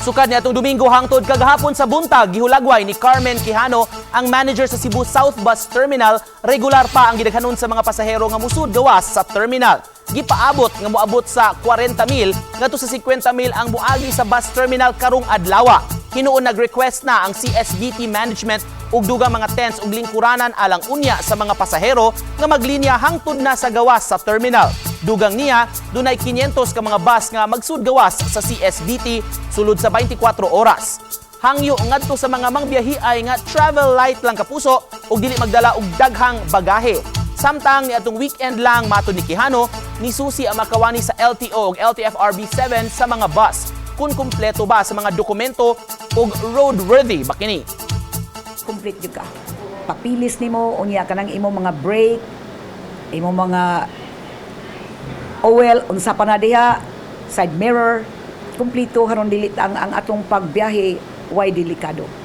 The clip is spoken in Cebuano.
Sukad niadtong Domingo hangtod kagahapon sa buntag, gihulagway ni Carmen Quijano, ang manager sa Cebu South Bus Terminal, regular pa ang gidaghanon sa mga pasahero nga musud gawas sa terminal. Gipaabot nga moabot sa 40 mil ngadto sa 50 mil ang muagi sa bus terminal karong adlaw. Hinuon nag-request na ang CSBT management og dugang mga tents ug lingkuranan alang unya sa mga pasahero nga maglinya hangtod na sa gawas sa terminal. Dugang niya, dunay 500 ka mga bus nga magsud gawas sa CSBT sulod sa 24 oras. Hangyo ngadto sa mga mangbiyahe nga travel light lang, kapuso, ug dili magdala og daghang bagahe. Samtang niadtong weekend lang, matod ni Quijano, nisusi ang makawani sa LTO ug LTFRB 7 sa mga bus kung kumpleto ba sa mga dokumento ug roadworthy ba kini. Complete jud ka. Papilis nimo unya kanang imo mga brake, imo mga oil, unsa pa na diha, side mirror, kumpleto aron dili ang atong pagbiyahe way delikado.